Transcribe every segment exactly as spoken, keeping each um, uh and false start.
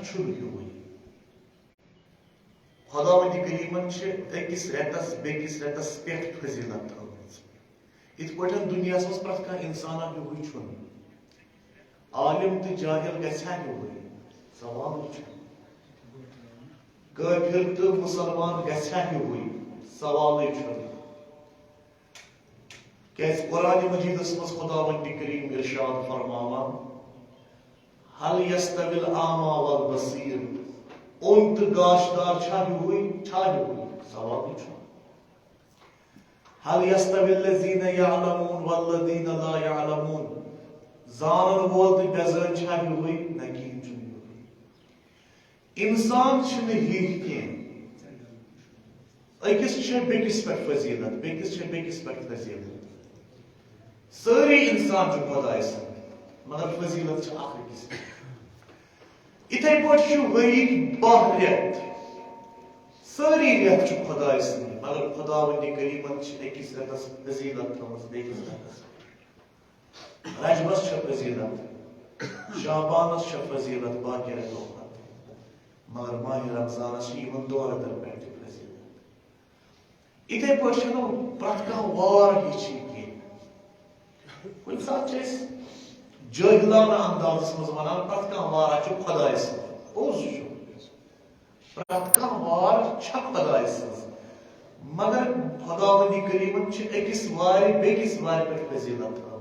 چھُنہٕ ہیوٗوٕے۔ خۄداوندِ کریٖمن چھِ أکِس رٮ۪تس بیٚکِس رٮ۪تس پٮ۪ٹھ فضیلت تھٲومٕژ۔ یِتھ پٲٹھۍ دُنیاہس منٛز پرٛٮ۪تھ کانٛہہ اِنسانا ہیوٗوٕے چھُنہٕ۔ عالم تہٕ جاہل گژھِ ہا ہیوٗوٕے؟ سوالٕے چھُنہٕ۔ کٲفِر تہٕ مُسلمان گژھِ ہا ہیوٗوٕے؟ سوالٕے چھُنہٕ۔ کیازِ قرآن مجیدس منٛز خداوند کریم ارشاد فرماوان، "هل يستوي الأعمى والبصير؟" اوٚنٛد تہٕ گاشدار چھا ہیوٗوٕے؟ چھا ہیوٗوٕے؟ سوالٕے چھُنہٕ۔ "هل يستوي الذين يعلمون والذين لا يعلمون؟" زانن وول تہٕ بے زٲنۍ چھا ہیوٗوٕے؟ نہ، کِہیٖنۍ چھُنہٕ ہیوٗوٕے۔ اِنسان چھِنہٕ ہِوۍ کینٛہہ۔ أکِس چھےٚ بیٚکِس پٮ۪ٹھ فضیلت، بیٚکِس چھےٚ بیٚکِس پٮ۪ٹھ فضیلت۔ سٲری اِنسان چھِ خۄداے سٕنٛدۍ، مگر فضیلت چھِ اکھ أکِس پٮ۪ٹھ۔ یِتھے پٲٹھۍ چھِ ؤری باہ رٮ۪تھ۔ سٲری رٮ۪تھ چھِ خۄداے سٕنٛدۍ، مگر خۄداوندِ کریٖمن چھِ أکِس رٮ۪تس فضیلت تھٲومٕژ بیٚکِس رٮ۪تس۔ رجبس چھےٚ فضیلت، شعبانس چھےٚ فضیلت باقی رٮ۪تو کھۄتہٕ، مگر ماہِ رمضانس چھِ یِمن دۄن رٮ۪تن پٮ۪ٹھ تہِ فضیلت۔ یِتھے پٲٹھۍ چھُنہٕ پرٛٮ۪تھ کانٛہہ وار ہیٚچھِ کینٛہہ۔ کُنہِ ساتہٕ چھِ أسۍ جٲہلانہٕ اندازس منٛز ونان، پرٛٮ۪تھ کانٛہہ وارا چھُ خۄداے سُنٛد۔ پوٚز چھُ، پرٛٮ۪تھ کانٛہہ وار چھےٚ خۄداے سٕنٛز، مگر خۄداوندِ کریٖمن چھِ أکِس وارِ بیٚکِس وارِ پٮ۪ٹھ فضیلت تھٲومٕژ۔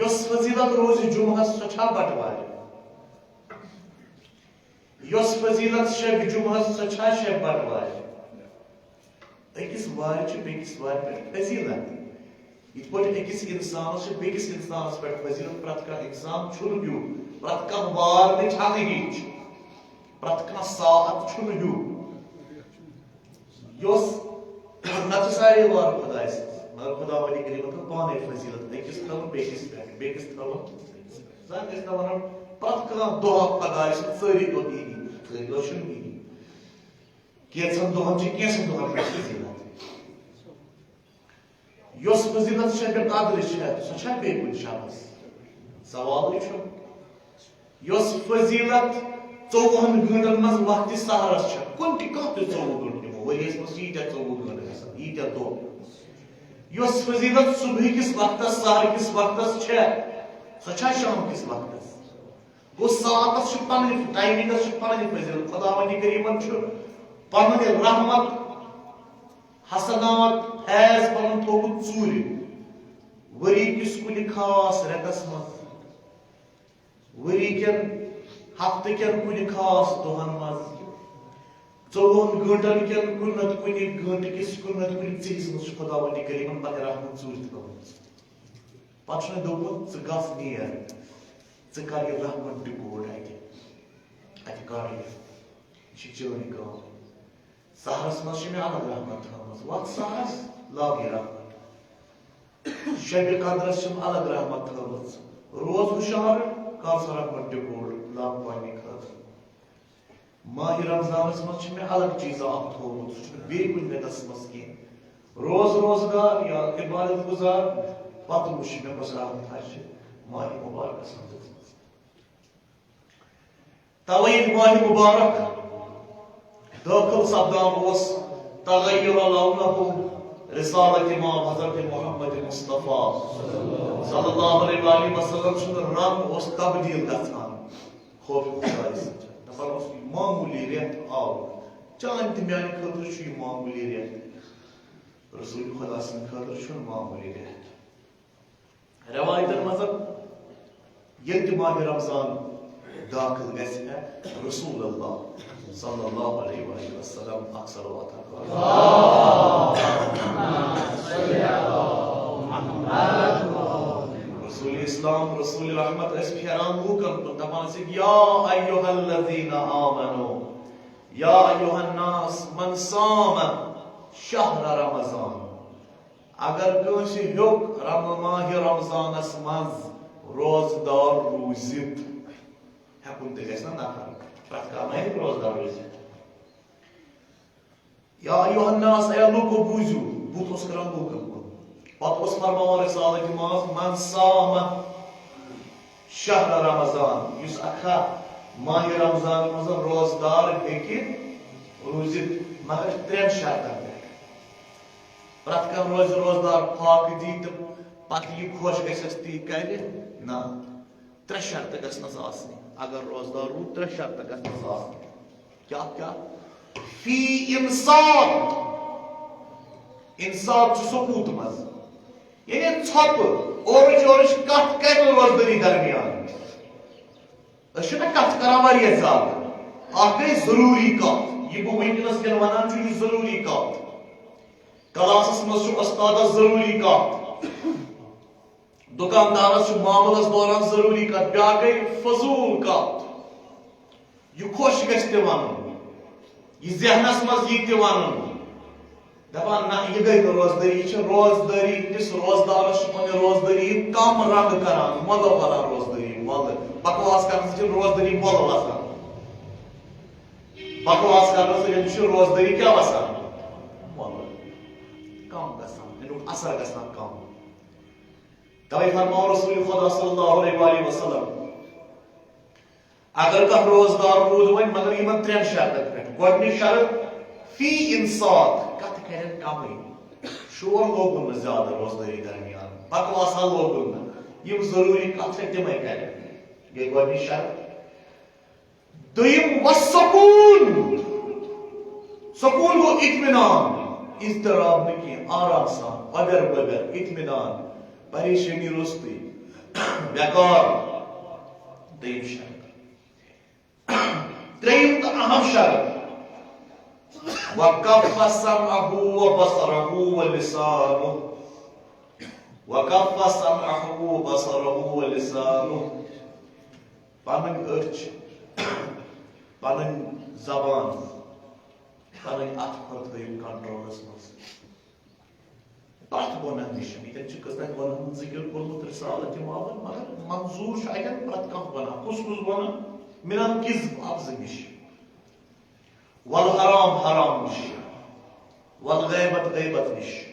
یۄس فضیلت روزِ جمعہس، سۄ چھا بٹوارِ؟ یۄس فضیلت شبِ جمعہس، سۄ چھا شبِ بٹوارِ؟ أکِس وارِ چھِ بیٚکِس وارِ پٮ۪ٹھ فضیلت۔ یِتھ پٲٹھۍ أکِس اِنسانَس چھِ بیٚکِس اِنسانَس پٮ۪ٹھ فضیلت، پرٛٮ۪تھ کانٛہہ اِنسان چھُنہٕ ہیوٗ، پرٛٮ۪تھ کانٛہہ وار تہِ چھَنہٕ ہِچ، پرٛٮ۪تھ کانٛہہ ساعت چھُنہٕ ہیوٗ۔ یۄس نَتہٕ چھِ سارے وار خۄداے سٕنٛز، مگر خۄداوندِ کریٖمَن تھٲو پانَے فضیلت، أکِس تھٲوٕن بیٚکِس پٮ۪ٹھ، بیٚکِس تھٲوٕن۔ زَن ٲسۍ نہ وَنان، پرٛٮ۪تھ کانٛہہ دۄہ خۄداے سُنٛد، سٲری دۄہ یی، سٲری دۄہ چھِنہٕ یی۔ کینٛژھن دۄہَن چھِ کینٛژھن دۄہَن پٮ۪ٹھ فضیلت۔ یۄس فضیلت شبِ قدرٕچ چھےٚ، سۄ چھا بیٚیہِ کُنہِ شبس؟ سوالٕے چھُنہٕ۔ یۄس فضیلت ژوٚوُہن گٲنٛٹن منٛز وقتِ سحرس چھےٚ، کُنہِ تہِ کانٛہہ تہِ ژوٚوُہ گٲنٛٹہٕ نِمو، ؤریَس منٛز چھِ ییٖتیٛاہ ژوٚوُہ گٲنٛٹہٕ گژھان، ییٖتیٛاہ دۄہ۔ یۄس فضیلت صبحٕکِس وقتس، سحرٕکِس وقتس چھےٚ، سۄ چھا شامکِس وقتس؟ گوٚو، ساعتس چھِ پنٕنۍ، ٹایمنگس چھِ پنٕنۍ فضیلت۔ خداوندِ کریمن چھُ پنٕنۍ رحمت، حسنات، فیض پنُن تھوٚومُت ژوٗرِ۔ ؤری کِس کُنہِ خاص رٮ۪تس منٛز، ؤری کٮ۪ن ہفتہٕ کٮ۪ن کُنہِ خاص دۄہن منٛز، ژوٚوُہن گٲنٛٹن کٮ۪ن کُنہِ نتہٕ کُنہِ گٲنٛٹہٕ کِس کُنہِ نتہٕ کُنہِ ژِہِس منٛز چھُ خداوندِ کریمن پنٕنۍ رحمت ژوٗرِ تھٲومٕژ۔ پتہٕ چھُ مےٚ دوٚپمُت، "ژٕ گژھ نیر، ژٕ کر یہِ رحمت ڈِکوڈ اتہِ، اتہِ کر یہِ، یہِ چھِ چٲنۍ کٲم۔ سحرس منٛز چھِ مےٚ الگ رحمت تھٲومٕژ، وۄتھ سحرس، لاگ یہِ رحمت۔ شبِ قدرس چھِم الگ رحمت تھٲومٕژ، روز ہُشار، کر سۄ رحمت ڈِکوڈ، لاگ پننہِ خٲطرٕ۔" ماہِ رمضانس منٛز چھُ مےٚ الگ چیٖزا اکھ تھوٚومُت، سُہ چھُنہٕ بیٚیہِ کُنہِ رٮ۪تس منٛز کینٛہہ۔ روز روزگار یا عبادت گزار، پتہٕ وٕچھ مےٚ کۄس رحمت آسہِ ماہِ مبارکس منٛز دِژمٕژ۔ توے ییٚلہِ ماہِ مبارک دٲخل سپدان اوس، تغیر لونہ رسالت امام حضرت محمد مصطفیٰ صلی اللہ علیہ وآلہ وسلم سُنٛد رنگ اوس تبدیل گژھان۔ خوف خدایہِ سۭتۍ۔ دَپان اوس، "یہِ معموٗلی رٮ۪تھ آو، چانہِ تہٕ میانہِ خٲطرٕ چھُ یہِ معموٗلی رٮ۪تھ، رسول خدا سٕنٛدِ خٲطرٕ چھُنہٕ معموٗلی رٮ۪تھ۔" رٮ۪وایتن منٛز ییٚلہِ تہِ ماہِ رمضان دٲخل گژھِ ہا، رسول اللہ صلی اللہ علیہ وآلہ وسلم اکھ صلوات اکھ۔ رسول اسلام، رسول رحمت ٲسۍ پھیران لوٗکن کُن، دپان ٲسِکھ، "یا ایھا الذین آمنو، یا ایھا الناس، من صام شہر رمضان۔" اگر کٲنٛسہِ ہیوٚک رم-، ماہِ رمضانس منٛز روزٕ دار روٗزِتھ، ہیٚکُن تہِ گژھِ نا نفر، پرٛٮ۪تھ کانٛہہ ما ہیٚکہِ روزٕ دار روٗزِتھ؟ یا ایھا الناس، اے لوٗکو بوٗزِو، بُتھ اوس کران لوٗکن کُن۔ پتہٕ اوس فرماوان رسالت منٛز، من صام شہر رمضان، یُس اکھا ماہِ رمضان منٛز روزدار ہیٚکہِ روٗزِتھ، مگر ترٛٮ۪ن شرطن پٮ۪ٹھ۔ پرٛٮ۪تھ کانٛہہ روزِ روزدار، فاقہٕ دی تہٕ پتہٕ یہِ خۄش گژھٮ۪س تی کرِ؟ نہ، ترٛےٚ شرطہٕ گژھنس آسنہِ۔ اگر روزدار روٗد، ترٛےٚ شرطہٕ گژھنس آسنہِ۔ کیٛاہ کیٛاہ؟ فی انصات۔ انصات چھُ سکوٗت منٛز، یعنی ژھۄپہٕ، اورٕچ یورٕچ کتھ کرِ نہٕ روزدٲری درمیان۔ أسۍ چھِنہ کتھ کران واریاہ زیادٕ۔ اکھ گٔے ضروٗری کتھ، یہِ بہٕ وٕنکیٚنس یَنہٕ ونان چھُ، یہِ ضروٗری کتھ۔ کلاسس منٛز چھُ استادس ضروٗری کتھ، دُکاندارس چھُ معاملس دوران ضروٗری کتھ، بیٛاکھ گٔے فضوٗل کتھ۔ یہِ خۄش گژھِ تہِ ونُن، یہِ ذہنس منٛز یی تہِ ونُن۔ دپان، نہ، یہِ گٔے نہٕ روزدٲری، یہِ چھِ روزدٲری، أکِس روزدارس چھِ پنٕنۍ روزدٲری کم رنگ کران، مۄلہٕ ولان روزدٲری، مۄلہٕ۔ بکواس کرنہٕ سۭتۍ چھِ روزدٲری مۄلہٕ وسان۔ بکواس کرنہٕ سۭتۍ چھِ روزدٲری کیٛاہ وسان؟ مۄلہٕ۔ کم گژھان، اَمیُک اثر گژھان کم۔ توے فرماو رسول خدا صلی اللہ علیہ وآلہ وسلم، اگر کانٛہہ روزدار روٗد وۄنۍ، مگر یِمن ترٛٮ۪ن شرطن پٮ۪ٹھ۔ گۄڈٕنیُک شرط، فی انصات، کتھٕ کرن کمٕے، شور لوگُن نہٕ زیادٕ روزدٲری درمیان، بکواسا لوگُن نہٕ، یِم ضروٗری کتھٕ چھےٚ تِمے کرن۔ گٔے گۄڈٕنِچ شرط۔ دوٚیِم، وسکون۔ سکون گوٚو اطمینان، اضطراب نہٕ کینٛہہ، آرام سان، وۄبیر وۄبیر، اطمینان، پریشٲنی روٚستُے، بیکار۔ دوٚیِم شرط۔ ترٛیٚیِم تہٕ اہم شرط، وکف سمعہ وبصرہ ولسانہ۔ وکف سمعہ وبصرہ ولسانہ۔ پنٕنۍ أچھ، پنٕنۍ زبان، پنٕنۍ اتھٕ کھۄر تھٲیِو کنٹرولس منٛز۔ پرٛٮ۪تھ گۄناہ نِش، ییٚتٮ۪ن چھِ کٔژتام گۄناہن ہُنٛد ذِکِر کوٚرمُت رسالت تہِ معاون، مگر منظوٗر چھُ اَتٮ۪ن پرٛٮ۪تھ کانٛہہ گۄناہ۔ کُس کُس گۄناہ؟ من الکذب، اَپزٕ نِش، والحرام، حرام نِش، والغیبت، غیبت نِش،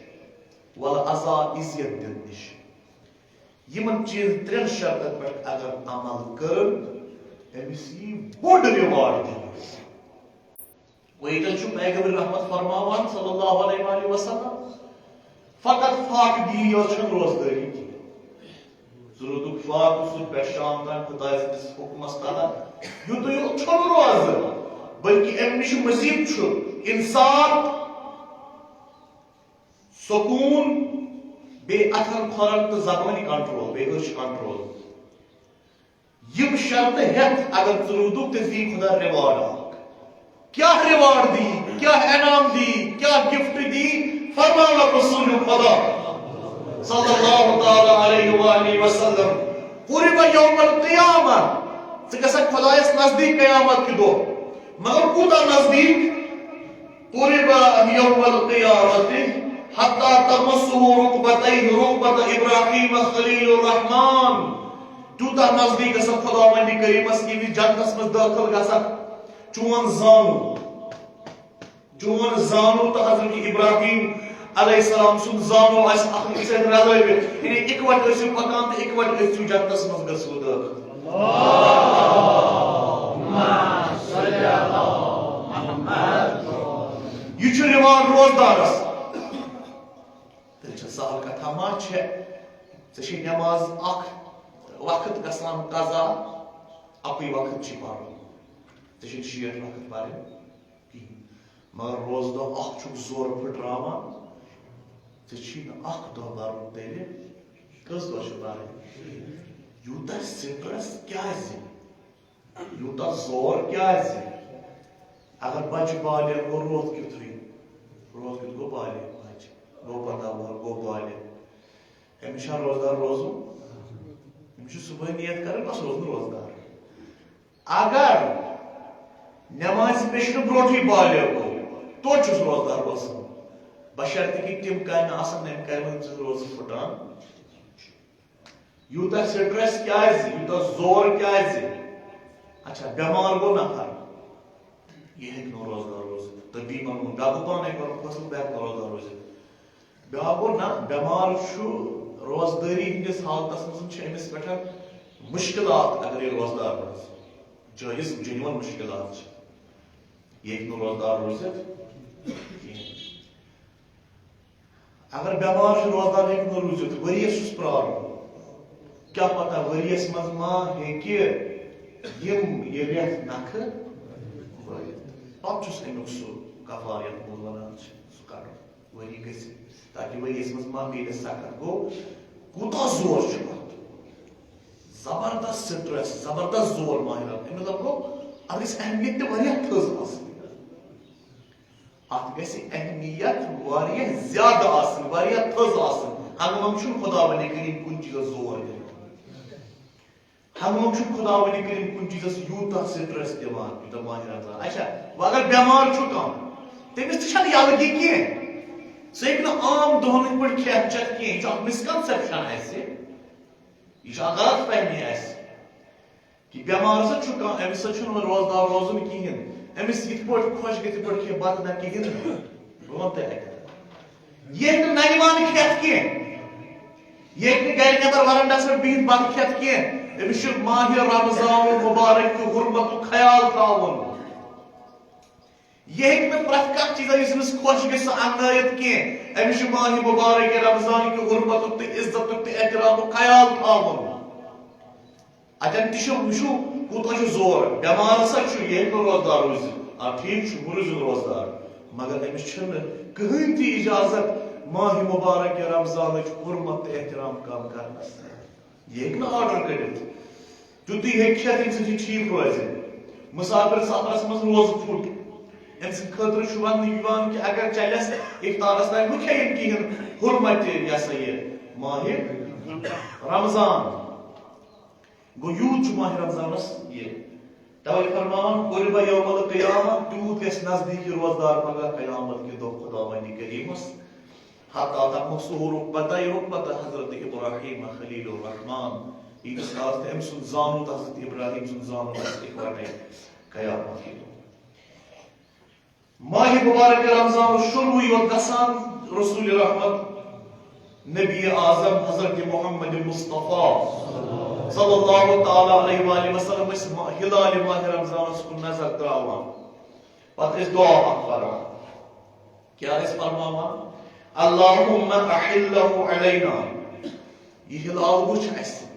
والاذی، اذیت دِنہٕ نِش۔ یِمن چیٖز ترٛٮ۪ن شرطن پٮ۪ٹھ اگر عمل کٔر، أمِس یی بوٚڑ ریوارڈ دِنہٕ۔ وۄنۍ ییٚتٮ۪ن چھُ پیغمبر رحمت فرماوان صلی اللہ علیہ وآلہ وسلم، فقط فاقہٕ گیری یوت چھنہٕ روزدٲری کینٛہہ۔ ضروٗرتُک فاقہٕ صبح پٮ۪ٹھ شام تام خداے سٕنٛدِس حُکمس تحت، یُتُے یوت چھُنہٕ روزٕ، بلکہِ اَمہِ نِش مزید چھُ انصات، سکوٗن، بیٚیہِ اَتھن کھۄرن تہٕ زبٲنۍ کنٹرول، بیٚیہِ أچھ کنٹرول۔ یِم شرطہٕ ہٮ۪تھ اگر ژٕ روٗدُکھ، تیٚلہِ دی خۄدا ریوارڈ اکھ۔ کیٛاہ ریوارڈ دی، کیٛاہ انعام دی، کیٛاہ گفٹ دی؟ فرماوان رسول خدا صلی اللہ تعالی علیہ وآلہ وسلم، قرب یوم القیامہ، ژٕ گژھکھ خۄدایس نزدیٖک قیامت کہِ دۄہ۔ مگر کوٗتاہ نزدیٖک؟ قرب یوم القیامت حتی تمسہ رکبتیہ رکبت ابراہیم خلیل الرحمان۔ تیوٗتاہ نزدیٖک گژھن خداوندِ کریٖمس ییٚمہِ وِزِ جنتس منٛز دٲخل گژھکھ۔ چون زانُن، چون زانُن تہٕ حضرت ابراہیم علیہ السلام سُنٛد زانُن آسہِ اکھ أکِس سۭتۍ رلٲوِتھ، یعنی اِکوٹہٕ ٲسِو پکان تہٕ اِکوٹہٕ ٲسِو جنتس منٛز گژھِو دٲخل۔ یہِ چھُ رِوان روزدارس۔ تیٚلہِ چھےٚ سہل کتھا ما چھےٚ؟ ژےٚ چھے نٮ۪ماز اکھ وقت گژھان قضا، اَکُے وقت چھُے پرُن۔ ژےٚ چھے شیٹھ وقت پرٕنۍ کِہیٖنۍ۔ مگر روزٕ دۄہ اکھ چھُکھ زورٕ پھٕٹراوان، ژےٚ چھی نہٕ اکھ دۄہ بَرُن تیٚلہِ۔ کٔژ دۄہ چھِ بَرٕنۍ؟ یوٗتاہ سٹرٛس کیٛازِ؟ یوٗتاہ زور کیٛازِ؟ اگر بَچہٕ بالغ گوٚو، روتھ کیُتھُے، روتھ کیُتھ گوٚو بالغ بَچہٕ، گوٚو پنٛداہ وُہَر، گوٚو بالغ، أمِس چھا روزدار روزُن؟ أمِس چھُ صُبحٲے نیت کَرٕنۍ، بَس روزُن روزدار۔ اگر نمازِ پیٚشنہٕ برونٛٹھٕے بالغ گوٚو، توتہِ چھُس روزدار روزان، بشرطیکہِ تِم کامہِ آسن نہٕ امہِ کامہِ ہٕنٛدۍ سۭتۍ روزٕ پھُٹان۔ یوٗتاہ سٹرٛس کیٛازِ؟ یوٗتاہ زور کیٛازِ؟ اچھا، بٮ۪مار گوٚو نفر، یہِ ہیٚکہِ نہٕ روزدار روٗزِتھ۔ طبیبن ووٚن، گبہٕ پانے کوٚرُن فٲصلہٕ، بہٕ ہیٚکہٕ نہٕ روزدار روٗزِتھ۔ بیٛاکھ گوٚو، نہ، بٮ۪مار چھُ، روزدٲری ہٕنٛدِس حالتس منٛز چھِ أمِس پٮ۪ٹھ مُشکِلات اگر یہِ روزدار روزِ۔ چٲنِس جینوَن مُشکِلات چھِ۔ یہِ ہیٚکہِ نہٕ روزدار روٗزِتھ کِہیٖنۍ۔ اگر بٮ۪مار چھُ، روزدار ہیٚکہِ نہٕ روٗزِتھ، ؤریَس چھُس پرٛارُن۔ کیٛاہ پتہ ؤریَس منٛز ما ہیٚکہِ یِم، یہِ رٮ۪تھ نکھٕ وٲیِتھ۔ پتہٕ چھُس اَمیُک سُہ کفارٕ، یَتھ موٗل وَنان چھِ، سُہ کَڑُن۔ ؤری گٔژھِتھ، تاکہِ ؤریَس منٛز ما میلہِ سخت۔ گوٚو، کوٗتاہ زور چھُ اَتھ؟ زبردست سٹریس، زبردست زور ماہِ رمضان۔ اَمیُک مطلب گوٚو، اَتھ گژھِ اہمیت تہِ واریاہ تھٔز آسٕنۍ۔ اَتھ گژھِ اہمیت واریاہ زیادٕ آسٕنۍ، واریاہ تھٔز آسٕنۍ۔ ہنگہٕ منٛگہٕ چھُنہٕ خداوندِ کریم کُنہِ چیٖزس زور دِوان۔ ہنگہٕ منٛگہٕ چھُنہٕ خداوندِ کریم کُنہِ چیٖزس یوٗتاہ سٹریس دِوان، یوٗتاہ ماہِ رمضان۔ اچھا، وۄنۍ اگر بٮ۪مار چھُ کانٛہہ، تٔمِس تہِ چھَنہٕ یَلہٕ کینٛہہ۔ سُہ ہیٚکہِ نہٕ عام دۄہن ہٕنٛدۍ پٲٹھۍ کھٮ۪تھ چٮ۪تھ کینٛہہ۔ یہِ چھُ اکھ مسکنسپشن اَسہِ، یہِ چھُ اکھ غلط فہمی اَسہِ۔ کہِ بٮ۪مار ہسا چھُ کانٛہہ، أمِس سۭتۍ چھُنہٕ وۄنۍ روزدار روزُن کِہیٖنۍ۔ أمِس یِتھ پٲٹھۍ خۄش گژھِ، یِتھ پٲٹھۍ کھیٚیہِ بَتہٕ نہ کِہیٖنۍ۔ بہٕ وَنہٕ تۄہہِ اَکہِ دۄہ۔ یہِ ہیٚکہِ نہٕ نَنہِ وانہٕ کھٮ۪تھ کینٛہہ۔ یہِ ہیٚکہِ نہٕ گَرِ نٮ۪بر وَرَنڈَس پٮ۪ٹھ بِہِتھ بَتہٕ کھٮ۪تھ کینٛہہ۔ أمِس چھُ ماہِ رمضان المبارک کہِ حُرمتُک خیال تھاوُن۔ یہِ ہیٚکہِ نہٕ پرٛٮ۪تھ کانٛہہ چیٖزا، یُس أمِس خۄش گژھِ، سُہ اَننٲیِتھ کینٛہہ۔ أمِس چھُ ماہِ مبارک رمضان کہِ حُرمتُک تہٕ عزتُک تہٕ احترامُک خیال تھاوُن۔ اَتٮ۪ن تہِ چھُ، وٕچھِو، کوٗتاہ چھُ زور۔ بٮ۪مار ہسا چھُ، یہِ ہیٚکہِ نہٕ روزدار روٗزِتھ۔ آ، ٹھیٖک چھُ، بہٕ روٗزِن روزدار، مگر أمِس چھُنہٕ کٕہٕنۍ تہِ اجازت ماہِ مبارک رمضانٕچ حُرمت تہٕ احترام کم کرنس۔ یہِ ہیٚکہِ نہٕ آرڈر کٔڑِتھ۔ تیُتُے ہیٚکہِ کھٮ۪تھ، ییٚمہِ سۭتۍ یہِ ٹھیٖک روزِ۔ مُسافِر سفرس منٛز روزٕ پھُٹ، أمۍ سٕنٛدِ خٲطرٕ چھُ وننہٕ یِوان کہِ اگر چلٮ۪س افطارس تام، وۄنۍ کھیٚیِن کِہیٖنۍ، حُرمت تہِ، یہِ ہسا یہِ ماہِ رمضان۔ گوٚو، یوٗت چھُ ماہِ رمضانس یہِ۔ توے فرماوان، قرب یوم القیامہ، تیوٗت گژھِ نزدیٖکی روزدار پگاہ قیامت کہِ دۄہ خداوندِ کریمس۔ حتی تمسہ رکبتہ، یہِ رکبتہ حضرت ابراہیم خلیل الرحمان، ییٖتِس کالس تہٕ أمۍ سُنٛد زانُن تہٕ حضرت ابراہیم سُنٛد زانُن آسہِ اِکوٹے قیامت کہِ دۄہ۔ ماہِ مبارک رمضان شروع یوت گژھان، رسول رحمت نبی اعظم حضرت محمد مصطفیٰ صلی اللہ تعالیٰ علیہ وآلہ وسلم ٲسۍ ما-، ہلال ماہِ رمضانس کُن نظر تراوان، پتہٕ ٲسۍ دعا اکھ پران۔ کیٛاہ ٲسۍ فرماوان؟ اللہم احلہ علینا۔ یہِ ہلال وُچھ اَسہِ،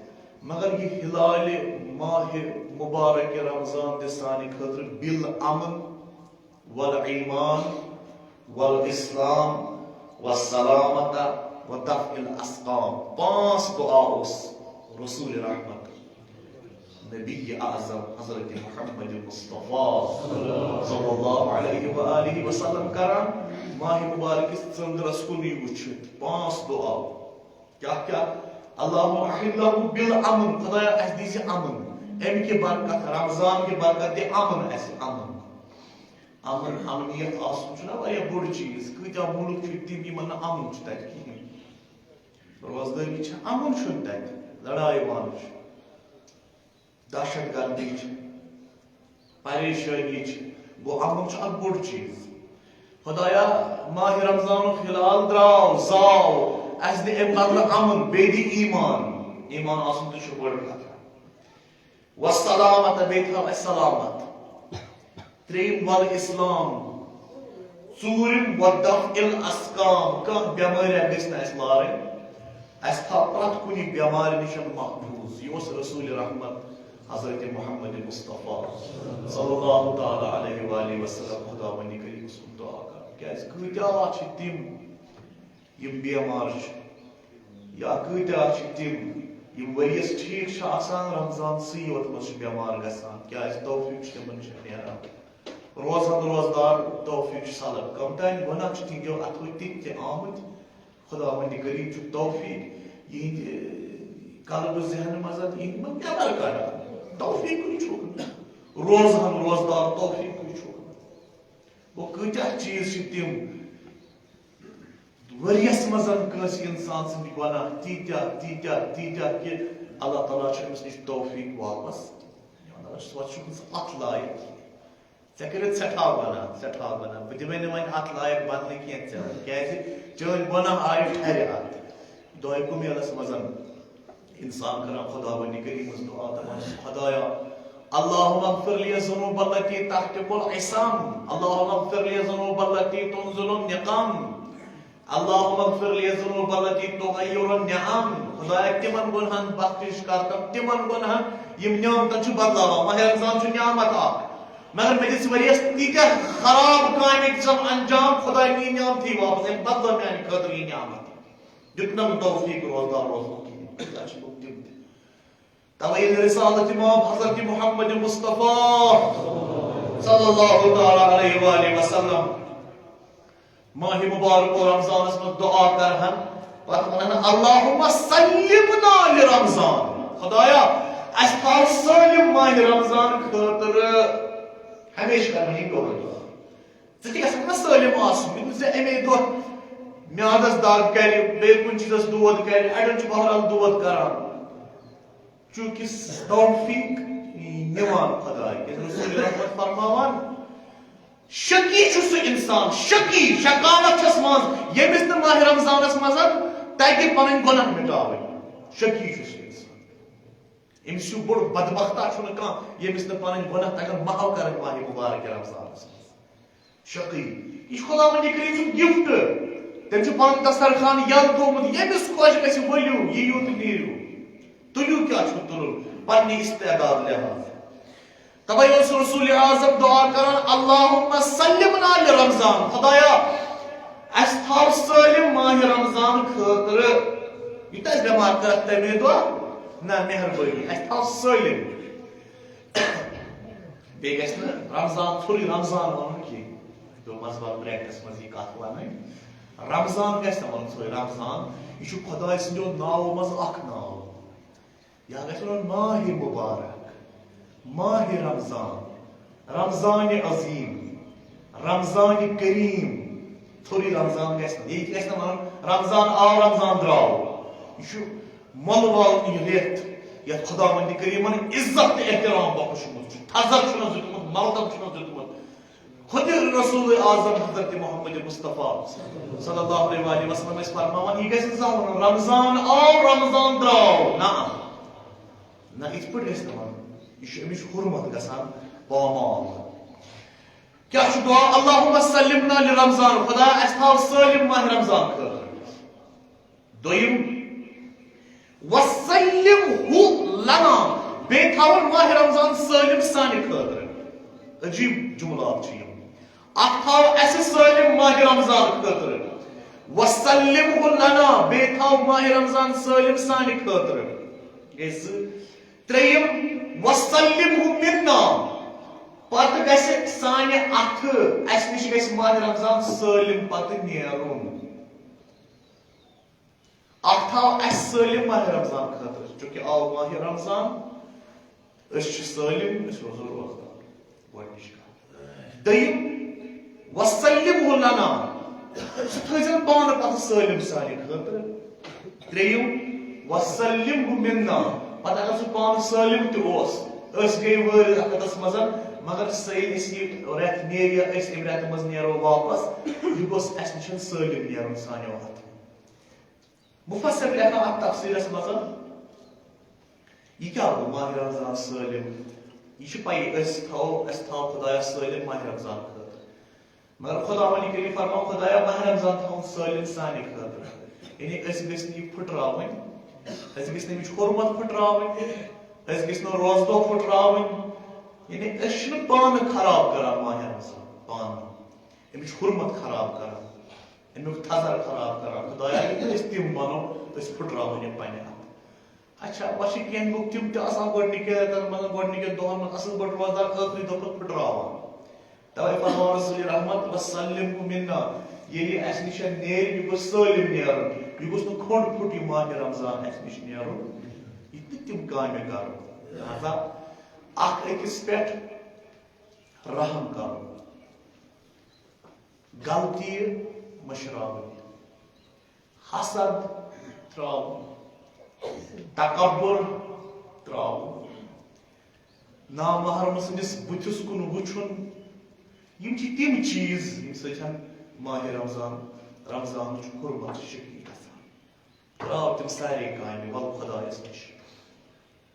مگر یہِ ہلال ماہِ مبارک رمضان دِ سانہِ خٲطرٕ بالامن والایمان والاسلام والسلامت ودفع الاسقام۔ پانٛژھ دعا اوس رسول رحمت نبی اعظم حضرت محمد مصطفیٰ صلی اللہ علیہ وآلہ وسلم کران، ماہِ مبارک کِس ژٔنٛدرس کُنُے وٕچھِتھ۔ پانٛژھ دعا۔ کیٛاہ کیٛاہ؟ اللہم احلہ بالامن، خدایا، اَسہِ دیٖزِ امن، اَمہِ کہِ برکت، رمضان کہِ برکت دِ امن اَسہِ، امن۔ امن، امنیت آسُن چھُنہ واریاہ بوٚڑ چیٖز۔ کۭتیٛاہ مُلک چھِ تِم، یِمن نہٕ امن چھُ تَتہِ کِہیٖنۍ۔ روزدٲری چھِ، امن چھُنہٕ تَتہِ، لڑایہِ وانہٕ چھُ۔ دہشت گردی چھِ، پریشٲنی چھِ، گوٚو، امن چھُ اکھ بوٚڑ چیٖز۔ خدایا، ماہِ رمضانُک ہلال درٛاو، زاو، اَسہِ دِ اَمہِ بدلہٕ امن، بیٚیہِ دِ ایمان۔ ایمان آسُن تہِ چھُ بٔڑ کتھ۔ والسلامت، بیٚیہِ تھاو اَسہِ سلامت۔ ترٛیٚیِم، والاسلام۔ ژوٗرِم، ودفع الاسقام، کانٛہہ بٮ۪مٲرۍ گٔژھ نہٕ اَسہِ لارٕنۍ۔ اَسہِ تھاو پرٛٮ۪تھ کُنہِ بٮ۪مارِ نِش محفوٗظ۔ یہِ اوس رسول رحمت حضرت محمد مصطفیٰ صلی اللہ تعالیٰ علیہ وآلہ وسلم، خداوندِ کریم سُنٛد دعا کران۔ کیٛازِ کۭتیٛاہ چھِ تِم یِم بٮ۪مار چھِ، یا کۭتیٛاہ چھِ تِم یِم ؤریَس ٹھیٖک چھِ آسان، رمضانسٕے یوت منٛز چھِ بٮ۪مار گژھان، کیٛازِ توفیٖق چھُ تِمن نِش نیران۔ روزان روزدار توفیٖق چھُ سلب۔ کم تانۍ گۄناہ چھِ تِہنٛدیو اَتھو تِتھۍ تہِ آمٕتۍ، خداوندِ کریم چھُ توفیٖق یِہنٛدِ قلبہٕ ذہنہٕ منٛز، یِہنٛدِ منٛز نٮ۪بر کڑان۔ توفیٖقٕے چھُکھ نہٕ، روزان روزدار توفیٖقٕے چھُکھ نہٕ۔ گوٚو، کۭتیٛاہ چیٖز چھِ تِم ؤریَس منٛز کٲنٛسہِ اِنسان سٕنٛدۍ گۄناہ تیٖتیٛاہ، تیٖتیٛاہ، تیٖتیٛاہ کہِ اللہ تعالیٰ چھُ أمِس نِش توفیٖق واپس نِوان۔ دَپان چھُس، وۄنۍ چھُکھ نہٕ ژٕ اَتھ لایق کینٛہہ۔ ژےٚ کٔرِتھ سٮ۪ٹھاہ گۄناہ، سٮ۪ٹھاہ گۄناہ۔ بہٕ دِمے نہٕ وۄنۍ اَتھ لایق بدلہٕ کینٛہہ ژےٚ، کیٛازِ چٲنۍ گۄناہ آیہِ ٹھرِ اَتھ۔ دۄیہِ کُمٮ۪لَس منٛز اِنسان کران خداوندِ کریٖمس دعا، دپان چھُس، خدایا، اللهم اغفر لي الذنوب التي تهتك العصام، اللهم اغفر لي الذنوب التي تنزل النقم، اللهم اغفر لي الذنوب التي تغير النعم۔ خدایا، تِمن گۄنہن بخشش کر، تِمن گۄنہن یِم نعمتن چھُ بدلاوان۔ ماہِ رمضان چھُ نعمت اکھ، مگر مےٚ دِژ ؤریَس تیٖتیٛاہ خراب کامہِ دِژم انجام، خداے نی نعمتٕے واپس، أمۍ بدلٲو میانہِ خٲطرٕ یہِ نعمت، دیُت نہٕ مےٚ توفیق روزدار روزنُک کِہیٖنۍ۔ کۭتیٛاہ چھِ لُکھ تِم تہِ۔ توے ییٚلہِ رسالت امام حضرت محمد مصطفیٰ صلی اللہ تعالیٰ علیہ وآلہ وسلم ماہِ مبارک و رمضانس منٛز دعا کرہن، پتہٕ ونہن، اللہم سلمنا لرمضان، خدایا، اسہِ تھاو سٲلِم ماہِ رمضان خٲطرٕ۔ ہمیشہِ کرہن یہِ گۄڈٕ دعا۔ ژٕ تہِ گژھکھ نا سٲلِم آسُن، یُتھ نہٕ ژےٚ اَمے دۄہ میادس دگ کرِ، بیٚیہِ کُنہِ چیٖزس دود کرِ، اڑٮ۪ن چھُ بہرحال دود کران۔ چونکہ توفیق نِوان خداے، کیازِ رسول رحمت فرماوان، شقی چھُ سُہ انسان، شقی، شقاوت چھس منٛز، ییٚمِس نہٕ ماہِ رمضانس منٛز تگہِ پنٕنۍ گۄناہ مٹاوٕنۍ۔ شقی چھُ سُہ انسان۔ أمِس ہیوٗ بوٚڑ بدبختا چھُنہٕ کانٛہہ، ییٚمِس نہٕ پنٕنۍ گۄناہ تگن محو کرٕنۍ ماہِ مبارک رمضانس منٛز۔ شقی۔ یہِ چھُ خداوند کریم سُنٛد gift۔ تٔمۍ چھُ پنُن دسترخوان یلہٕ تھوٚومُت، ییٚمِس خۄش گژھِ ؤلِو، یِیِو تہٕ نیٖرِو۔ تُلِو کیٛاہ چھُو تُلُن پننہِ استعداد لحاظ۔ توے اوس رسول اعظم دعا کران، اللہم سلمنا لرمضان، خدایا، اسہِ تھاو سٲلِم ماہِ رمضان خٲطرٕ۔ یہِ تہِ اَسہِ بٮ۪مار کٔرٕکھ تَمے دۄہ، نہ، مہربٲنی، اسہِ تھاو سٲلِم۔ بیٚیہِ گژھِ نہٕ رمضان ژھوٚرُے رمضان وَنُن کینٛہہ۔ یہِ پیوٚو منٛزٕ باگ bracketس منٛز یہِ کَتھ وَنٕنۍ۔ رمضان گژھِ نہٕ وَنُن ژھوٚرُے رمضان۔ یہِ چھُ خۄداے سٕنٛدیو ناوو منٛز اَکھ ناو۔ یا گژھِ وَنُن ماہِ مُبارک، ماہِ رمضان، رمضانِ عظیٖم، رمضانِ کریٖم۔ ژھوٚرُے رمضان گژھِ نہٕ۔ یہِ تہِ گژھِ نہٕ وَنُن رمضان آو، رمضان درٛاو۔ یہِ چھُ مۄلہٕ والنٕے رٮ۪تھ، یتھ خداوند کریمن عزت تہٕ احترام بخشمُت چھُ، تھزر چھُنس دیُتمُت، ملتب چھُنس دیُتمُت۔ خود رسول اعظم حضرت محمد مصطفیٰ صلی اللہ علیہ وآلہ وسلم ٲسۍ فرماوان، یہِ گژھِ نہٕ زانٛہہ ونُن، رمضان آو، رمضان درٛاو۔ نہ، نہ، یِتھ پٲٹھۍ گژھِ نہٕ ونُن۔ یہِ چھُ اَمِچ حرمت گژھان پامال۔ کیٛاہ چھُ دعا؟ اللہم سلمنا لرمضان، خدا، اَسہِ تھاو سٲلِم ماہِ رمضان خٲطرٕ۔ دوٚیِم، وسلمہ لنا، بیٚیہِ تھاوُن ماہِ رمضان سٲلِم سانہِ خٲطرٕ۔ عجیٖب جملات چھِ یِم۔ اکھ تھاو اَسہِ سٲلِم ماہِ رمضان خٲطرٕ، وسلمہ لنا، بیٚیہِ تھاو ماہِ رمضان سٲلِم سانہِ خٲطرٕ۔ گٔے زٕ۔ ترٛیٚیِم، وسلمہ منا، پتہٕ گژھِ سانہِ اَتھٕ، اَسہِ نِش گژھِ ماہِ رمضان سٲلِم پتہٕ نیرُن۔ اکھ تھاو اَسہِ سٲلِم ماہِ رمضان خٲطرٕ، چونکہ آو ماہِ رمضان، أسۍ چھِ سٲلِم، أسۍ روزو روزدار۔ گۄڈٕنِچ کتھ۔ دوٚیِم، وسلمہ لنا، سُہ تھٲیزٮ۪ن پانہٕ پتہٕ سٲلِم سانہِ خٲطرٕ۔ ترٛیٚیِم، وسلمہ منا، پتہٕ اگر سُہ پانہٕ سٲلِم تہِ اوس، أسۍ گٔے وٲرۍ رٮ۪تس منٛز، مگر سُہ ییٚلہِ أسۍ یہِ رٮ۪تھ نیرِ یا أسۍ اَمہِ رٮ۪تہٕ منٛز نیرو واپس، یہِ گوٚژھ اَسہِ نِش سٲلِم نیرُن سانیو اَتھو۔ مفسر لیکھان اتھ تفسیرس منٛز، یہِ کیٛاہ گوٚو ماہِ رمضان سٲلِم؟ یہِ چھِ پَیی، أسۍ تھاوو، اَسہِ تھاو خۄدایَس سٲلِم ماہِ رمضان خٲطرٕ۔ مگر خۄداوندِ کریم فرماو، خۄدایا، ماہِ رمضان تھاوُن سٲلِم سانہِ خٲطرٕ۔ یعنی أسۍ گٔژھۍ نہٕ یہِ پھٕٹراوٕنۍ، اَسہِ گٔژھۍ نہٕ اَمِچ حرمت پھٕٹراوٕنۍ، اَسہِ گٔژھۍ نہٕ روزٕ دۄہ پھٕٹراوٕنۍ۔ یعنی أسۍ چھِنہٕ پانہٕ خراب کران ماہِ رمضان، پانہٕ اَمِچ حرمت خراب کران، اَمیُک تھزر خراب کران۔ خۄدایا، ییٚلہِ أسۍ تِم بنو، أسۍ پھٕٹراوون یِم پننہِ اَتھٕ۔ اچھا، وۄنۍ چھِ کینٛہہ لُکھ تِم تہِ آسان گۄڈٕنِکٮ۪ن رٮ۪تن منٛز، گۄڈٕنِکٮ۪ن دۄہن منٛز اَصٕل پٲٹھۍ روزدار، ٲخری دۄہ پتہٕ پھٕٹراوان۔ توے فرماوان رسول رحمت، وسلمہ منا، ییٚلہِ یہِ اَسہِ نِش نیرِ، یہِ گوٚژھ سٲلِم نیرُن، یہِ گوٚژھ نہٕ کھوٚنٛڈ پھوٚٹ یہِ ماہِ رمضان اَسہِ نِش نیرُن، یہِ تہِ تِم کامہِ کرو۔ لہذا اکھ أکِس پٮ۪ٹھ رحم کرُن، غلطی مٔشراوٕنۍ، حسد ترٛاوُن، تکبر ترٛاوُن، نامحرم سٕنٛدِس بُتھِس کُن وٕچھُن، یِم چھِ تِم چیٖز ییٚمہِ سۭتۍ ماہِ رمضان، رمضانٕچ حرمت چھِ شکیٖل گژھان۔ ترٛاو تِم سارے کامہِ، وَل خۄدایَس نِش۔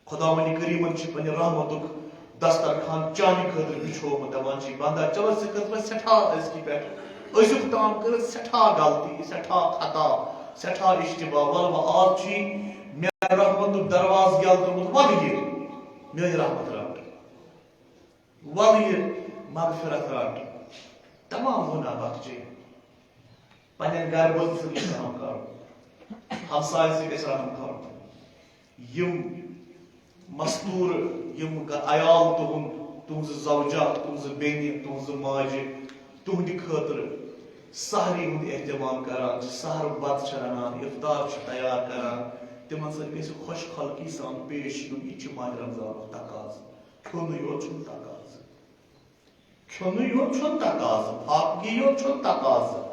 خۄداوندِ کریٖمن چھِ پننہِ رحمتُک دسترخوان چانہِ خٲطرٕ بِچھومُت، دَپان چھِ، "بندا، چلو، ژےٚ کٔرٕتھ وۄنۍ سٮ۪ٹھاہ أزکہِ پٮ۪ٹھ، أزیُک تام کٔرٕتھ سٮ۪ٹھاہ غلطی، سٮ۪ٹھاہ خطا، سٮ۪ٹھاہ اشتباہ، وَلہٕ وۄنۍ آز چھُے مےٚ رحمتُک دروازٕ یَلہٕ کوٚرمُت، وَلہٕ یہِ میٲنۍ رحمت رَٹ، وَلہٕ یہِ مغفرت رَٹ، تمام گۄناہ بخشے۔" پننٮ۪ن گرٕ بٲژن سۭتۍ گژھِ رحم کرُن، ہمساین سۭتۍ گژھِ رحم کرُن۔ یِم مستور، یِم گ-، عیال تُہُنٛد، تُہنٛزٕ زوجہ، تُہنٛزٕ بیٚنہِ، تُہنٛزٕ ماجہِ، تُہنٛدِ خٲطرٕ سحری ہُنٛد اہتمام کران چھِ، سحرُک بتہٕ چھِ رنان، افطار چھِ تیار کران، تِمن سۭتۍ گژھِ خۄش خلقی سان پیش یُن۔ یہِ تہِ چھِ ماہِ رمضانُک تقاضہٕ۔ کھیوٚنُے یوت چھُنہٕ تقاضہٕ۔ کھیوٚنُے یوت چھُنہٕ تقاضہٕ، فاقگی یوت چھُنہٕ تقاضہٕ۔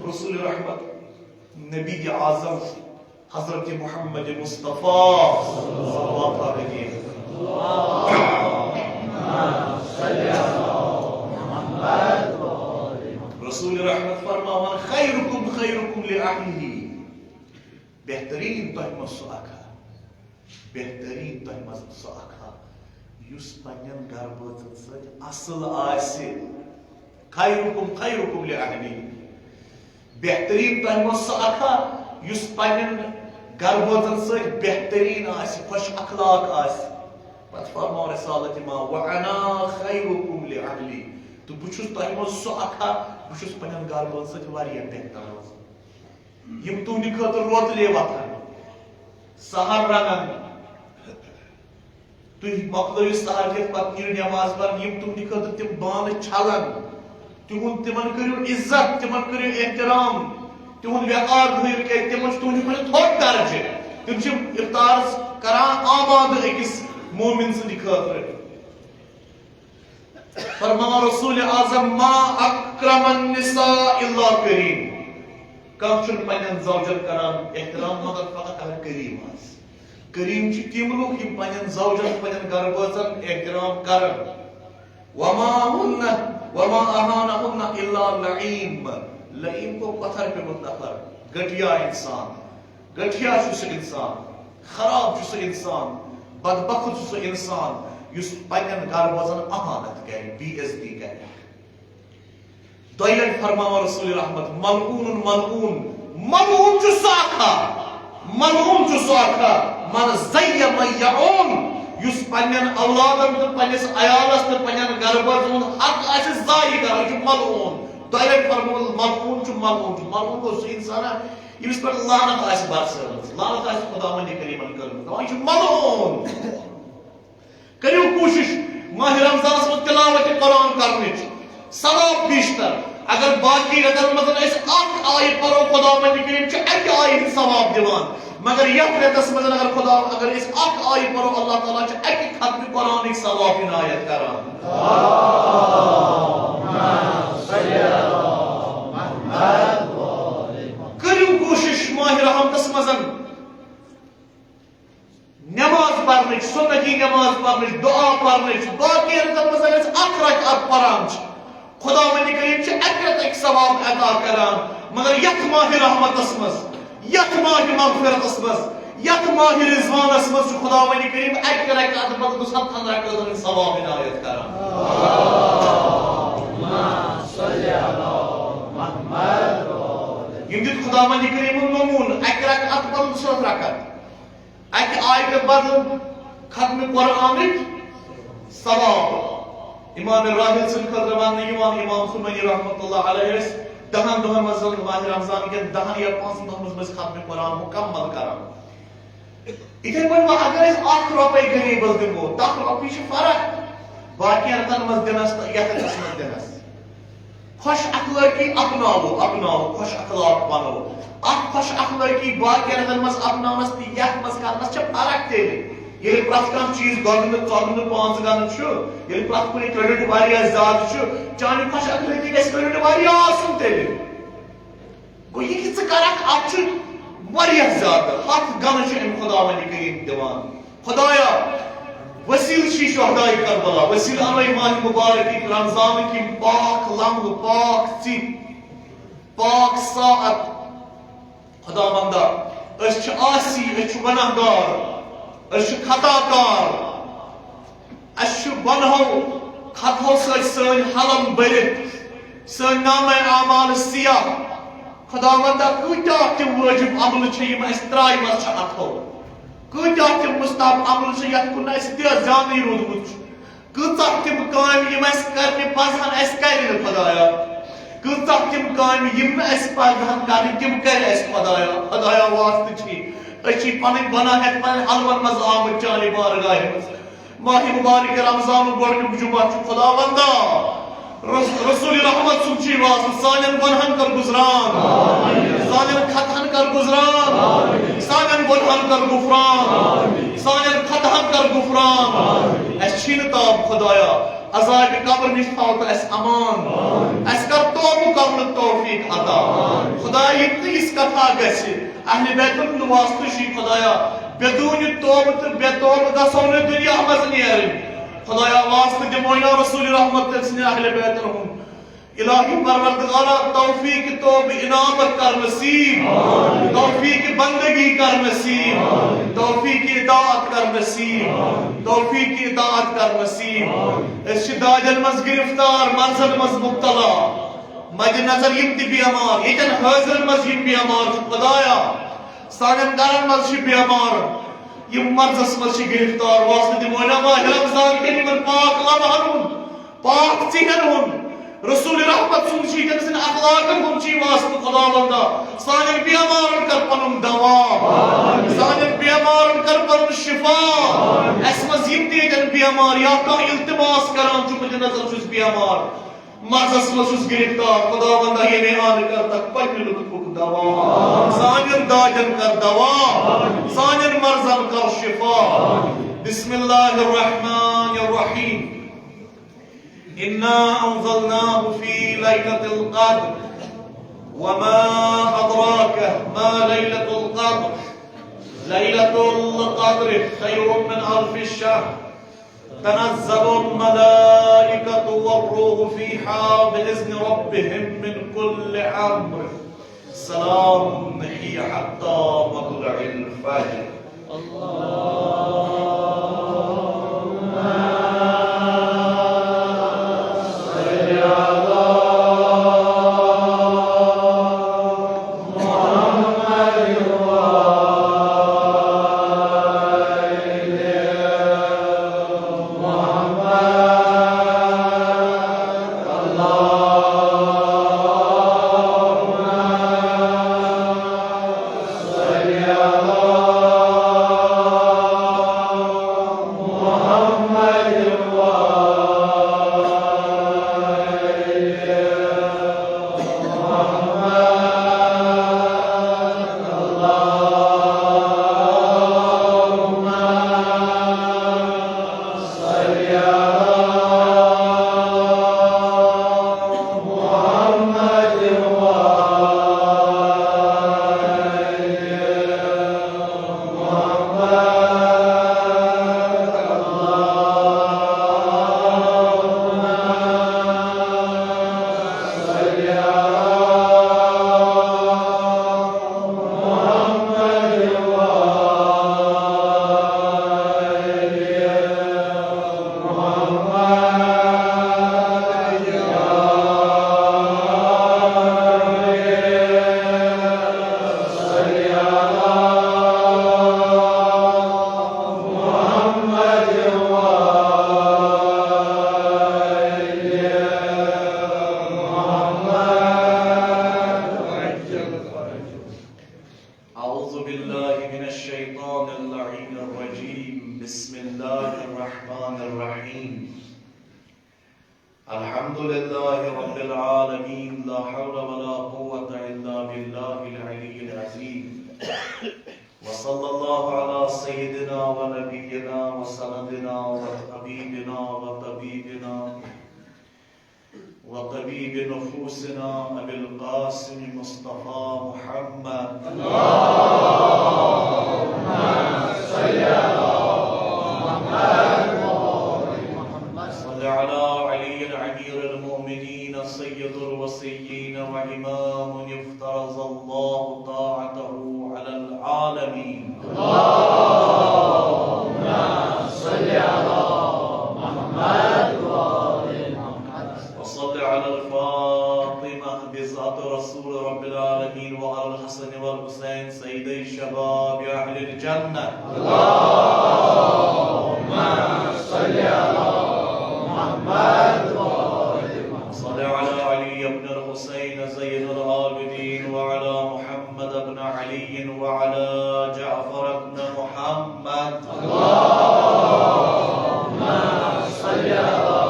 رسول رحمت، نبی اعظم حضرت محمد مصطفیٰ صلوات علیہ۔ رسول رحمت فرماوان، "خیرکم خیرکم لأہلہ"، بہترین تۄہہِ منٛز سُہ اکھ ہا۔ بہترین تۄہہِ منٛز سُہ اکھ ہا، یُس پننٮ۪ن گرٕ بٲژن سۭتۍ اصل آسہِ۔ خیرکم خیرکم لأہلہ۔ بہترین تۄہہِ منٛز سُہ اکھ ہا، یُس پننٮ۪ن گرٕ بٲژن سۭتۍ بہترین آسہِ، خۄش اخلاق آسہِ۔ پتہٕ فرماو رسالت ما، "وأنا خیرکم لأہلی"، تہٕ بہٕ چھُس تۄہہِ منٛز سُہ اکھ ہا، بہٕ چھُس پننٮ۪ن گرٕ بٲژن سۭتۍ واریاہ بہتر روزان۔ یِم تُہنٛدِ خٲطرٕ روتلے وۄتھن، سحر رنن، تُہۍ مۄکلٲیِو سحر کھٮ۪تھ، پتہٕ نیٖرِو نٮ۪ماز پرن، یِم تُہنٛدِ خٲطرٕ تِم بانہٕ چھلن، تِہُنٛد، تِمن کٔرِو عزت، تِمن کٔرِو احترام، تِہُنٛد وقار تھٲیِو، کیازِ تِمن چھُ تُہنٛدِ کھۄتہٕ تھوٚد درجہٕ۔ تِم چھِ افطارس کران آمادٕ أکِس مومن سٕنٛدِ خٲطرٕ۔ فرماوان رسول اعظم، "ما اکرم النساء الا کریم"، کانٛہہ چھُنہٕ پننٮ۪ن زوجن کران احترام مگر فقط اگر کریم آسہِ۔ کریم چھِ تِم لُکھ یِم پننٮ۪ن زوجن، پننٮ۪ن گرٕ بٲژن احترام کرن۔ "وما ہن، وما اہانہن الا لعیم"، لعیم گوٚو پتھر پیوٚمُت نفر، گٹیا انسان۔ گٹھیا چھُ سُہ انسان، خراب چھُ سُہ انسان، بدبخت چھُ سُہ انسان، یُس پننٮ۪ن گرٕ بٲژن اہانت کرِ، بے عزتی کرِ۔ دۄیہِ لٹہِ فرماوان رسول رحمت، "ملعون، ملعون، ملعون چھُ سُہ اکھ ہا، ملعون چھُ سُہ اکھ ہا، من ضیع من یعون"، یُس پننٮ۪ن اولادن تہٕ پننِس عیالس تہٕ پننٮ۪ن گرٕ بٲژن ہُنٛد حق آسہِ ضایع کران، یہِ چھُ ملعون۔ دۄیہِ لٹہِ فرمووُن، ملعون چھُ، ملعون چھُ، ملعون گوٚو سُہ انسان، ییٚمِس پٮ۪ٹھ لعنت آسہِ برسٲومٕژ، لعنت آسہِ خداوندِ کریٖمن کٔرمٕژ، دَپان، "یہِ چھُ ملعون۔" کٔرِو کوٗشِش ماہِ رمضانس منٛز تلاوت قرآن کرنٕچ، ثواب بیشتر۔ اگر باقی رٮ۪تن منٛز أسۍ اکھ آیہِ پرو، خداوندِ کریٖم چھُ اکہِ آیہِ ہُنٛد ثواب دِوان، مگر یتھ رٮ۪تس منٛز اگر خدا، اگر أسۍ اکھ آیہِ پرو، اللہ تعالیٰ چھُ اکہِ ختمِ قرآنٕکۍ ثواب عنایت کران۔ کٔرِو کوٗشِش ماہِ رحمتس منٛز نماز پرنٕچ، سنتی نماز پرنٕچ، دعا پرنٕچ، باقی رٮ۪تن منٛز اگر أسۍ اکھ رکعت پران چھِ، خداوند کریم چھُ اکہِ رٮ۪تٕکۍ ثواب عطا کران، مگر یتھ ماہِ رحمتس منٛز، یتھ ماہِ مغفرتس منٛز، یتھ ماہِ رضوانس منٛز چھُ خداوند کریم اکہِ رکعتہٕ بدلہٕ ستتھن رکعتن ہُنٛد ثواب عنایت کران۔ یِم دیُت خداوند کریمن نموٗنہٕ، اکہِ رکعتہٕ بدلہٕ ستھ رکعت، اکہِ آیتہٕ بدلہٕ ختمِ قرآنٕکۍ ثواب۔ امام راحل سٕنٛدِ خٲطرٕ وننہٕ یِوان، امام خمینی رحمتہ اللہ علیہ ٲسۍ دَہَن دۄہَن منٛز، ماہِ رمضان کٮ۪ن دَہَن یا پانٛژَن دۄہَن منٛز ٲسۍ ختمِ قرآن مکمل کران۔ یِتھَے پٲٹھۍ وۄنۍ اگر أسۍ اکھ رۄپَے غریٖبَس دِمو، دَہ رۄپیہِ چھِ فرق باقین رٮ۪تَن منٛز دِنَس تہٕ یَتھ رٮ۪تَس منٛز دِنَس۔ خۄش اخلٲقی اپناوو، اپناوو، خۄش اخلاق بنو۔ اکھ خۄش اخلٲقی باقین رٮ۪تن منٛز اپناونس تہٕ یتھ منٛز کرنس چھےٚ فرق تیٚلہِ۔ ییٚلہِ پرٛٮ۪تھ کانٛہہ چیٖز دۄگنہٕ، ژۄگنہٕ، پانٛژگنہٕ چھُ، ییٚلہِ پرٛٮ۪تھ کُنہِ credit واریاہ زیادٕ چھُ، چانہِ خۄش اخلٲقی گژھِ credit واریاہ آسُن تیٚلہِ۔ گوٚو یہِ کہِ ژٕ کرکھ، اتھ چھُ واریاہ زیادٕ، ہتھ گنہٕ چھُ امہِ خداوندِ کریم دِوان۔ خدایا، وسیلہٕ چھِ شہداے کربلا، وسیلہٕ اَنوے ماہِ مبارک رمضان کہِ پاک لمحہٕ، پاک ژِتۍ، پاک ساعت۔ خداوندا، أسۍ چھِ عاصی، أسۍ چھِ گناہگار، أسۍ چھِ خطا کار۔ اسہِ چھُ گۄنہو خطہو سۭتۍ سٲنۍ حلم بٔرِتھ، سٲنۍ نامہ اعمال سیاہ۔ خداوندا، کۭتیاہ تِم وٲجِب عملہٕ چھِ یِم اسہِ ترٛایمژ چھِ اتھو؟ کۭتیاہ تِم مستحب عملہٕ چھِ یتھ کُن نہٕ اسہِ دِل زیادٕے روٗدمُت چھُ؟ کۭژاہ تِم کامہِ یِم اسہِ کرنہِ پزہن، اسہِ کرِ نہٕ، خدایا؟ کۭژاہ تِم کامہِ یِم نہٕ اسہِ پزہن کرنہِ، تِم کرِ اسہِ، خدایا؟ خدایا، واسطہٕ چھی، أسۍ چھِ پنٕنۍ گۄناہ ہٮ۪تھ پنٕنۍ حلمن منٛز آمٕتۍ چانہِ بارگاہہِ منٛز۔ ماہِ مبارک رمضانُک گۄڈٕنیُک جمعہ چھُ، خداوندا۔ رس-، رسول رحمت سُنٛد چھُ یہِ واسطہٕ، سانٮ۪ن گۄنہن کر گُزران، سانٮ۪ن خطہن کر گُزران، سانٮ۪ن گۄنہن کر غفران، سانٮ۪ن خطہن کر غفران۔ اسہِ چھی نہٕ تاب، خدایا، عذابِ قبر نِش تھاو تہٕ اسہِ امان۔ اسہِ کر توبہٕ کرنُک توفیق عطا۔ خدایا، یہِ تہٕ یِژھ کتھا گژھِ اہل بیتن ہُنٛد واسطہٕ چھُے، خدایا، بدون توبہٕ تہٕ بے توبہٕ گژھو نہٕ دُنیا منٛز نیرٕنۍ۔ خدایا، واسطہٕ دِمو یا رسول رحمت تٔمۍ سٕنٛدِ اہل بیتن ہُنٛد۔ الہی پروردگارا، توفیق توبہٕ عنابت کر نصیب، توفیق بندگی کر نصیب، توفیق اطاعت کر نصیب، توفیق اطاعت کر نصیب۔ أسۍ چھِ دادٮ۪ن منٛز گرفتار، مرضن منٛز مبتلا۔ مد نظر یِم تہِ بیمار، ییٚتٮ۪ن حٲضرن منٛز یِم بیمار چھِ، خدایا، سانٮ۪ن گرن منٛز چھِ بیمار، یِم مرضس منٛز چھِ گرفتار، واسطہٕ دِمو نا ماہِ رمضان کٮ۪ن یِمن پاک لمحن ہُنٛد، پاک ژِہٮ۪ن ہُنٛد، رسول رحمت سُنٛد چھُ ییٚتٮ۪ن سٕنٛدِ اخلاقن ہُنٛد چھُ یہِ واسطہٕ، خداوندا۔ سانٮ۪ن بیمارن کر پنُن دوا، سانٮ۪ن بیمارن کر پنُن شفا۔ اسہِ منٛز یِم تہِ ییٚتٮ۪ن بیمار یا کانٛہہ التماس کران چھُ، بہٕ تہِ نظر چھُس بیمار، مرضس منٛز چھُس گرفتار، خداوندا، ییٚمے آنہٕ کر تک پننہِ لطفُک دوا۔ سانٮ۪ن دادٮ۪ن کر دوا، سانٮ۪ن مرضن کر شفا۔ بسم اللہ الرحمن الرحیم۔ انا انزلناه في ليلة القدر۔ وما ادراك ما ليلة القدر۔ ليلة القدر خير من ألف شهر۔ تنزل الملائكة والروح فيها بإذن ربهم من كل أمر۔ سلام هي حتى مطلع الفجر۔ اللهم صل على محمد وآل محمد۔ اللهم صل على محمد وآل محمد۔ اللهم صل على محمد وآل محمد۔ اللهم صل على محمد وآل محمد۔ صل على محمد وآل محمد۔ أعوذ بالله من الشيطان اللعين الرجيم۔ بسم الله الرحمن الرحيم۔ الحمد لله رب العالمين۔ لا حول ولا قوة إلا بالله العلي العظيم۔ وصلى الله على سيدنا ونبينا وسندنا وحبيبنا وطبيبنا وطبيب نفوسنا أبي القاسم مصطفى محمد۔ اللهم صل على محمد وآل محمد۔ صل على علي أمير المؤمنين سيد الوصيين وإمام افترض الله طاعته على العالمين۔ اللهم صل على صل على الفاطمة بضعة رسول رب العالمين وعلى الحسن والحسين سيدي شباب أهل الجنة. اللهم صل على محمد وآل محمد. صل على علي بن الحسين زين العابدين وعلى محمد بن علي وعلى جعفر بن محمد. اللهم صل على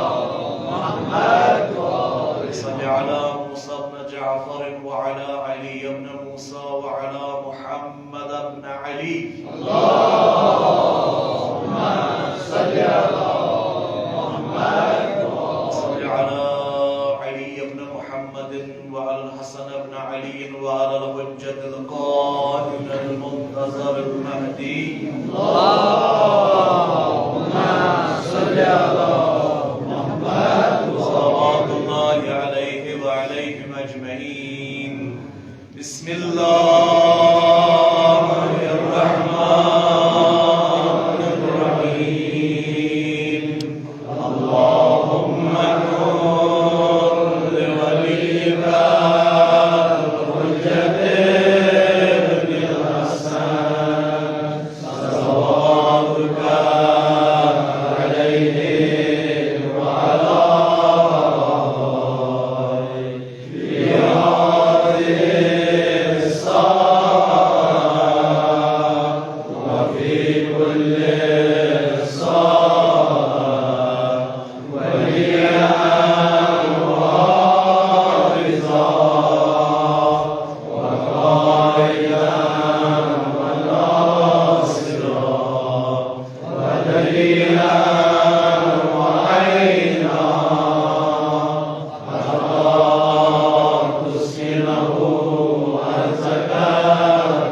محمد وآل محمد. صل على موسى بن جعفر وعلى علي بن موسى وعلى محمد بن علي. اللهم صل على محمد وآل محمد. صل على علي بن محمد وعلى الحسن بن علي وعلى الحجة القائم المنتظر المهدي. اللهم صل على محمد. صلوات الله عليه وعليهم أجمعين. بسم الله الرحمن الرحيم. اللهم كن لوليك الحجة بن الحسن صلواتك عليه وعلى آله في هذه الساعة وفي كل ساعة وليا وحافظا وقائدا وناصرا ودليلا وعينا حتى تسكنه أرضك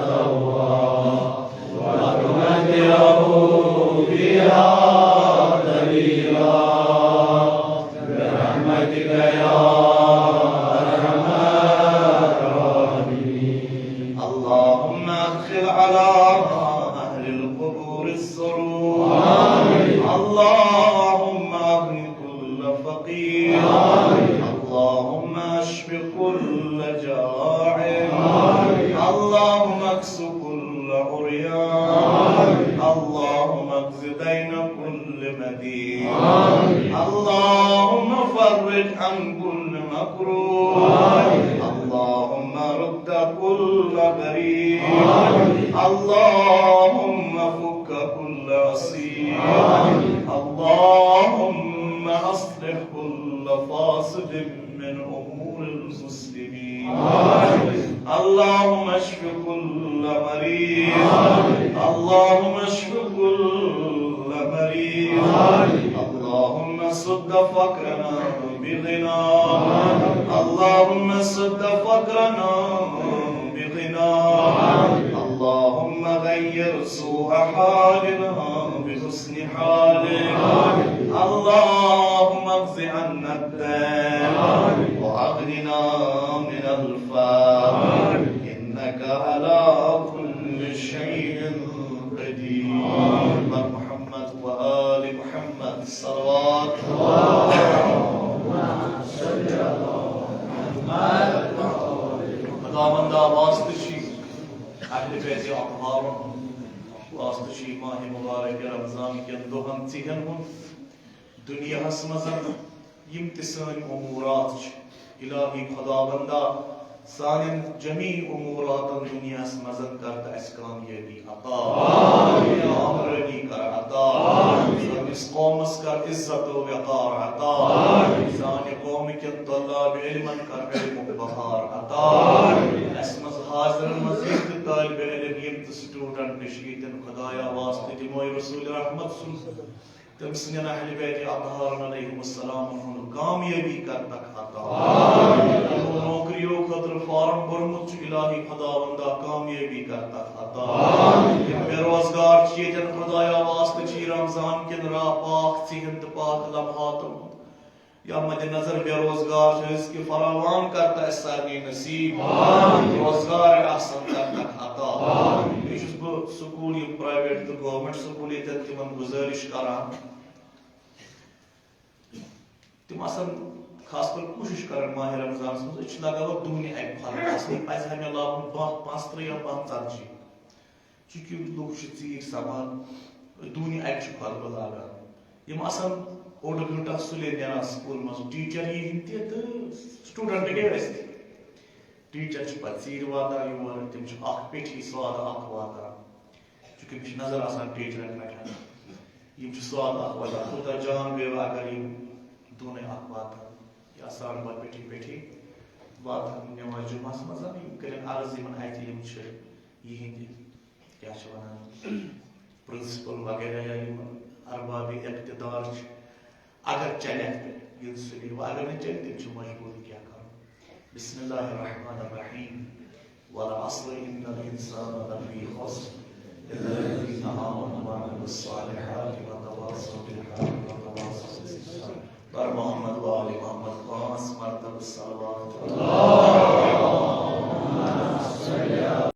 طوعا وتمتعه فيها طويلا برحمتك يا أرحم الراحمين. اللهم أدخل على أهل القبور السرور. آمين. اللهم أغن كل فقير. آمين. اللهم اشف كل جائع. آمين. اللهم اكس كل عريان. آمين. اللهم اقض دين كل مدين. آمين. اللهم فرج عن كل مكروه. آمين. اللهم رد كل غريب. آمين. اللهم فك كل أسير. آمين. اللهم أصلح كل فاسد من أمور المسلمين. آمين. اللهم اشف كل مريض. آمين. اللهم اشف كل مريض. آمين. اللهم سد فقرنا بغنى. آمين. اللهم سد فقرنا بغنى. آمين. اللهم غير سوء حالنا بحسن حالك. آمين. اللهم اقض عنا الدين. آمين. وأغننا من الفقر. آمين. إنك على كل شيء قدير. آمين. محمد وآل محمد صلوات. اللهم صل على محمد. خداوندا، واسطہ چھی اہل بیت اطہارن، واسطہ چھی ماہ مبارک رمضان کٮ۪ن دۄہن ژِہٮ۪ن ہُنٛد دُنیاہس منٛز یِم تہِ سٲنۍ امورات چھِ، الہی خداوندا، سانٮ۪ن جمیع اموراتن دُنیاہس منٛز کر تہٕ اَسہِ کامیٲبی عطا۔ آمین۔ کامرٲنی کر عطا۔ آمین۔ سٲنِس قومس کر عزت و وقار عطا۔ آمین۔ سانہِ قومہٕ کٮ۪ن طلاب علمن کر علمُک بہار عطا۔ آمین۔ اَسہِ منٛز حاضرن منٛز یِم تہِ طٲلبِ علم، یِم تہِ student چھِ، ییٚتٮ۪ن خدایا واسطہٕ دِمو رسول رحمت سُنٛد تٔمۍ سٕنٛدٮ۪ن اہل بیت اطہارن علیہم السلامن ہُنٛد کامیٲبی کر تک عطا۔ آمین۔ یِمو نوکریو خٲطرٕ فارم بوٚرمُت چھُ، الہی خداوندا، کامیٲبی کر تک عطا۔ آمین۔ یِم بے روزگار چھِ ییٚتٮ۪ن، خدایا واسطہٕ چھِ رمضان کٮ۪ن را پاک ژِہٮ۪ن تہٕ پاک لمحاتن ہُنٛد یا مد نظر بے روزگار چھِ، رزق فراوان کر تہٕ اَسہِ سارنٕے نصیب۔ آمین۔ روزگار آسان کر تک عطا۔ آمین۔ بیٚیہِ چھُس بہٕ سکوٗل، یِم private تہٕ government سکوٗل ییٚتٮ۪ن، تِمن گُزٲرِش کران، تِم آسن خاص کر کوٗشِش کران ماہِ رمضانس منٛز، أسۍ چھِ لگاوان دۄہنہِ اَکہِ پھلہِ، اصلی پزِ ہا مےٚ لاگُن باہ، پانٛژترٕٛہ یا باہ ژتجی، چونکہ لُکھ چھِ ژیٖرۍ سمان، دۄہنہِ اَکہِ چھُ خطبہٕ لاگان۔ یِم آسان اوٚڑ گٲنٛٹہٕ سُلے نیران سکوٗل منٛز، ٹیٖچر یی ہن تہِ تہٕ سٹوڈنٹ گٔے ٲسۍ تہِ۔ ٹیٖچر چھِ پتہٕ ژیٖرۍ واتان یور، تِم چھِ اکھ پیٹھی سواد اکھ واتان، چونکہ مےٚ چھِ نظر آسان ٹیٖچرن پٮ۪ٹھ۔ یِم چھِ سواد اکھ واتان، کوٗتاہ جان گٔیو اگر یِم دۄنٕے اکھ واتان۔ یا ساڑٕ باہ پیٹھی پیٹھی واتان نماز جمعس منٛز، یِم کٔرِن عرض یِمن اَتہِ، یِم چھِ یِہِنٛدِ کیٛاہ چھِ وَنان، پرنسپل وغیرہ یا یِم ارباب اقتدار چھِ، اگر چلٮ۪کھ تہٕ یِن سُلے، وۄنۍ اگر نہٕ چلہِ، تیٚلہِ چھُ مجبوٗر کیٛاہ کَرُن۔ بسم اللہ الرحمن الرحیم۔ والعصر ان الانسان لفی خسر الا الذین آمنوا وعملوا الصالحات وتواصوا بالحق وتواصوا بالصبر۔ پر محمد و آل محمد پانٛژھ مرتبہ صلوات۔